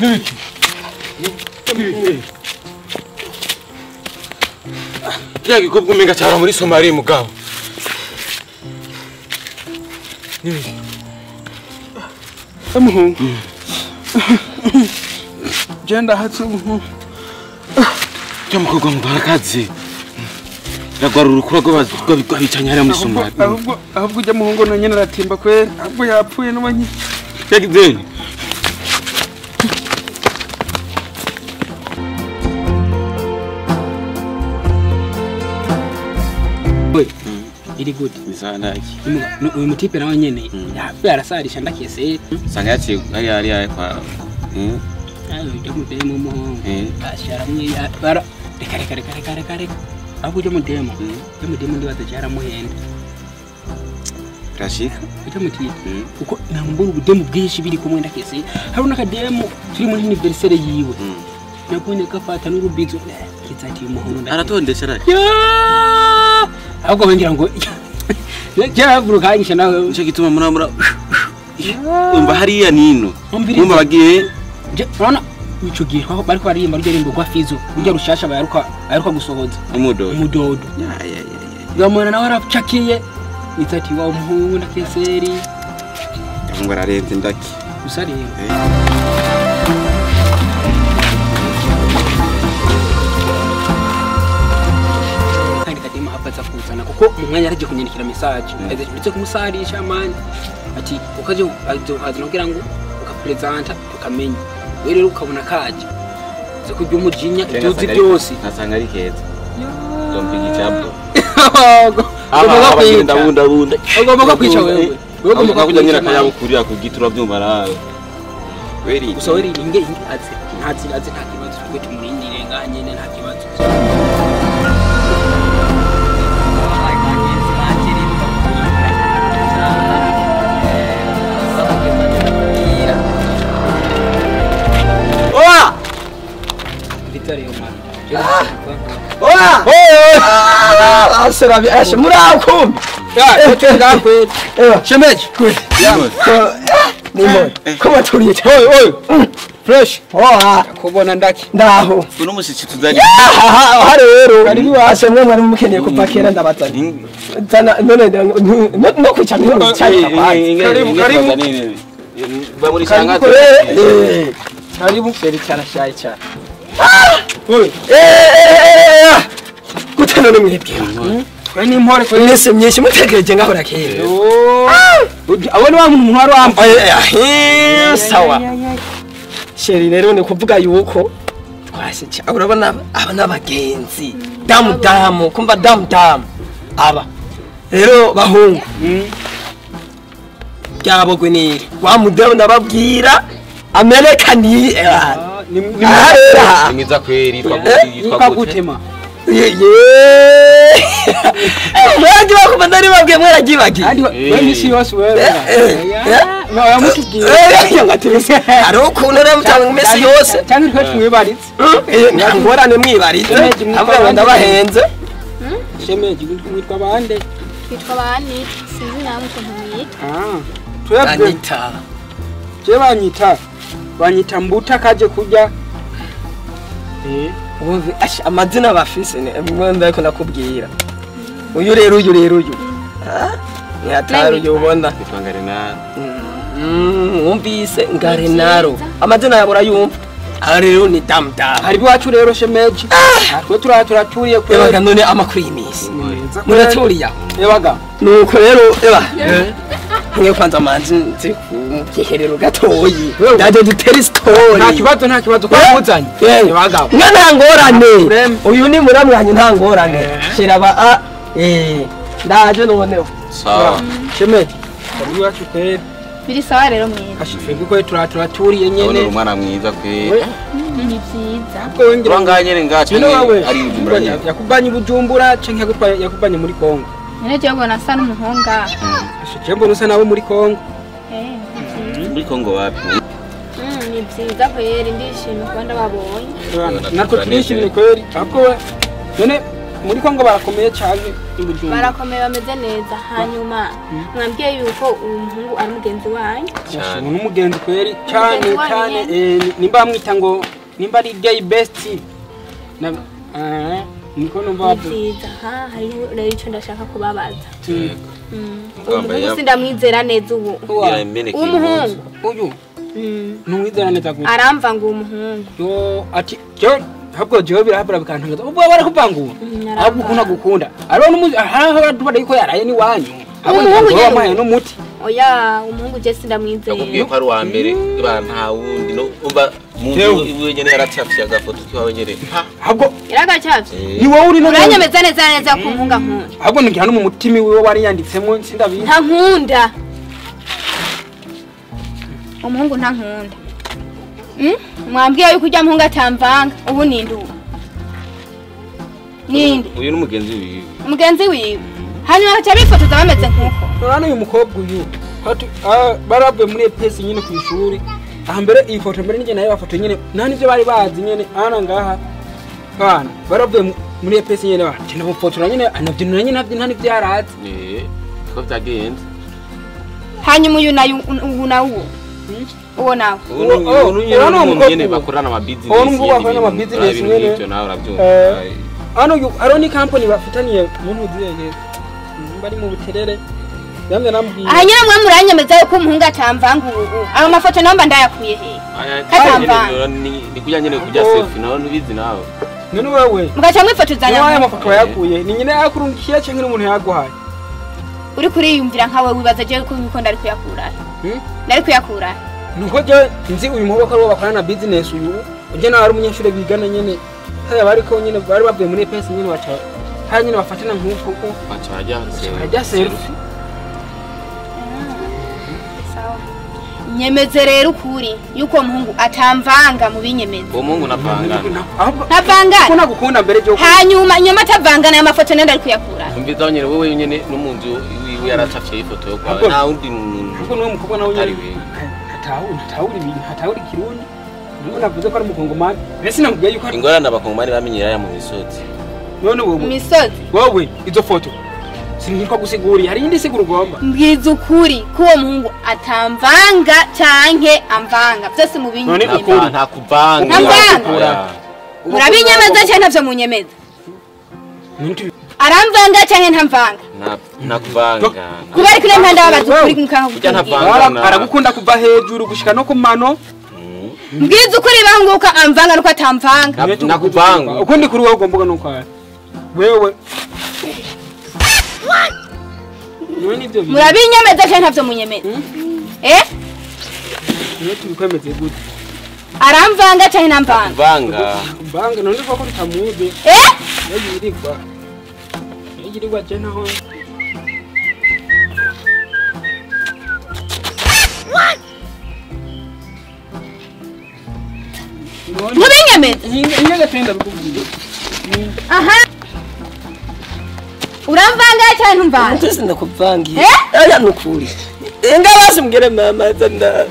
Nibiki. Kya gikobwa umenga cyara muri Somalia mugabo. Nibiki. Amuhungu. Jenda hatse umuhungu. Cyo mukobwa mubarakazi. Ragwara urukura rw'abicanye hariya muri Somalia. Ahubwo ujya muhungu na nyene aratimba kwera. Ahubwo yapfuye n'ubanyi. Yagizeni. Iri good. Bizandaki. Uyu mutipe nawe nyene yapfuye arasarisha ndakese. Sanga yaciye ari ari kwa ayo ujya mudemo muhungu. Asharamwe bara reka reka reka reka reka reka. Ahubwo ujya mudemo. Ujya mudemo ndibaza cyaramuhenda. Rashika ujya mutipe kuko nambura ubudemo bwinshi biri kumwe ndakese. Hari nakademo turi muri anniversaire yiwe. Nakunye kafata n'urubizo kizati umuhungu. Aratondesha rari. Ahubwo ngira ngo cyavuruka anyisha nawe nico gituma muramura umva hariya nino umva bagiye urabona ico gihe aho bariko baririmba ryo rimbo rwa Fizo urya rushasha bayaruka aheruka gusohoza umudodo ya ya ya ngamwana nawe aracakiye itati wa umuhungu na keseri ngo ararenze ndaki gusa rero aza kuzana kuko mu mwanya araje kunyandikira message ndetse kumusarisha mani ati ukaje azohaza kugira ngo ukapresenta ukamenya we rero ukabona kaje ze kujya umujinya ibyo byose nasanga ari keza ndompiga icabwo ugomba kwica bunda ugomba kwica wewe ugomba kujya nyira kayabukurira ku giti urabyumva nawe weri gusa weri inge aze ntazi aze nta kibazo twe tumurindire nganye nta kibazo. Oa! Aserabi, ashe murakum. Ya, ngakwe. Shemeje. Nimbo. Kuma turiye. Oi, oi. Fresh. Oa. Kubona ndaki. Ndaho. Kuno mushitsi tuzanye. Ha rero. Ashe mwe mwari mukeneye kuva kera ndabazanye. Zana none no kwica niho cyane. Karibu karibu. Bamuri shangaza. Karibu seri cyarashaye cyane. Gute none mwebwe twe ni impore kwe mwese myinshi mutegereje ngahora kera abo ni wa muntu wari wambaye sawa sheri rero ni kuvuga yuko twashitse urabona aba n'abagenzi damu damu kumva damu damu aba rero bahungu byabogwe nire wa mudamu ndababwira amerekani ni mwiza kweri twagutema ye mwagiye kumva ndari babwiye mwaragibagiye we misi yose wewe na yamutubwiye ari ukuntu ramutanga imisi yose cyangwa twe tumwibaritse nta ngorane mwibaritse avuga ndabahenze shemeje mwitwa bande twitwa bani sinzi namwe ukuntu mwitwa twebwe Anita je banyita mbuta kaje kurya Ubu amazina bafise mwenda ariko nakubwira uyu rero uyu ni hatari uyu ubona nitwa Ngarenaro wumvise Ngarenaro amazina yabo urayumva aha rero ni damdam hari iwacu rero shemeje twe turaturiye kwe ebaga none amakuru y'imisi muraturiye ebaga nuko rero eba ngiye kwanza manzi nzi ku byiherero gatoyi ndaje dutere story nta kibazo kwa muzanye ebaga nta ngorane uyu ni muramwanye nta ngorane shiraba a ndaje noneho sawa shemeje iwacu kwe biri sawa rero mwiza ashifwe ko turaturiye nyene none umwana mwiza kwe ni byiza ko nganye ngacu ari Bujumbura yakubanye Bujumbura canke yakubanye muri Kongo nene je mbona asa n'umuhunga je mbona usa nabo muri Kongo muri Kongo wapi ni byiza kweri ndishimye kuba ndababonye natwe turishimye kweri ahubwo none Muri Kongo barakomeye cyane ibujumbura. Barakomeye bameze neza. Hanyuma mwambwiye yuko uwo muhungu ari mugenzi wanyu. Cyane n'umugenzi kweri cyane cyane nimba bamwita ngo nimba ari gay best na niko numva byiza. Ha hariho rero icyo ndashaka kubabaza. Umuhungu sindamwizera neza ubu. Umuhungu uyu ntumwizera neza gute? Aramva ngo umuhungu. Yo ati yo habwo jewe birahabura bikantangaza. Ubwo barakuvangura. Ahubwo ukunda gukunda. Ariho n'umuzi haraho badubada yuko yaraye ni wanyu. Umuhungu yamuhaye n'umuti. Oya umuhungu je sindamwizera. Nakubwiye ko ari uwa mbere ba nta wundi no umva mu iwe nyene yaracafye agafoto kiwawe nyene. Ahubwo yaragacafye. Ni wowe uri no uranyemeza neza neza ko umuhungu ankunda. Ahubwo ngira no mu mutima wiwe wari yanditsemo sindabizi. Nta nkunda. Umuhungu nta nkunda. Mwambwiye yuko ujya muhungu atamvanga ubu ninde ubu? Ninde? Uyu ni umugenzi wiwe. Umugenzi wiwe. Hanyuma baca bifotoza bameze nkuko. None uyu mukobwa uyu baravuye muri EPS nyine ku ishuri. Aha mbere iyi foto mbere nije nayo bafoto nyine nta nivyo bari bazi nyine ana ngaha. Bana baravuye muri EPS nyine batina bufotora nyine anabyinura nyine nta nivyo yarazi. Ko byagenze. Hanyuma uyu nayo ubu nawo. Uwo nawe. Uyu nyene bakorana ama business. Uwo n'umukobwa bakorana ama business nyene. Ivyo nawe urabyumva. Ano aro ni company bafitaniye mu ntuziyege. Bari mu buterere. Yamwe nambwiye. Ahanyira mwe muranyemeza yuko umuhungu atamvanga ubu. Ayo mafoto namba ndayakuye he? Katamvanga. Ni kujya nyene kujya selfie nawe nubizi nawe. None wewe. Mugaca mwifotozanya. Niwe mafoto yakuye. Ni nyine yakurungikiye canke n'umuntu yaguhaye. Uri kuriyumvira nkawe wibaza je ko yuko ndari kuyakura. Ndari kuyakura. Nuko je nzi uyu muhungu ko ari bakorana business uyu. Uje nawe ari umunyeshure bigana nyene. Haya bari ko nyene bari bavuye muri EPS nyene baca. Haya nyene bafatana nkuko baca bajya selfie. Sawa. Nyemeze rero ukuri yuko muhungu atamvanga mu binyemeze. Uwo muhungu navangana. Navangana. Ko nagukunda mbere je. Hanyuma nyuma atavangana amafoto nenda ari kuyakura. Umviza nyene wewe nyene n'umunzu wiwe yaracafye ifoto yo kwawe. Nta wundi muntu. Kuko n'uwo mukobwa nawe nyene. Hatahuri ibintu hatahuri kirundi. Nuko navuze ko ari umukongomani. Mbese namubwiye yuko ingorane abakongomani bamenyera ya mu misozi. None wewe misozi. Wewe izo foto siniko gusiguriye hari indi siguro ugomba. Mbwiza ukuri ko uwo muhungu atamvanga canke amvanga byose mu binyemeza. None nta kuvanga. Murabinyemeza canke ntavyo munyemeza? Aramvanga canke ntamvanga? Nta kuvanga. Kuba ari kuri mpanda babaza ukuri mukanka gukunda. Aragukunda kuva hejuru gushika no ku mano. Mbwiza ukuri banguka amvanga nuko atamvanga. Nakuvanga. Ukundi kuri wowe ugomba nuko wewe. Murabinyemeza canke ntavyo munyemeza? Tubikwemeze gute? Aramvanga canke ntamvanga? Vanga. Vanga none ko tutamuzi. Yirirwa. Yirirwa je naho. Mubinyemeza? Inyaga tenda bikubwiye. Aha. Uramvanga cyane ntumvanga? Ntese ndakuvangiye. Aya nukuri. Enga basi mbwire mama zanda.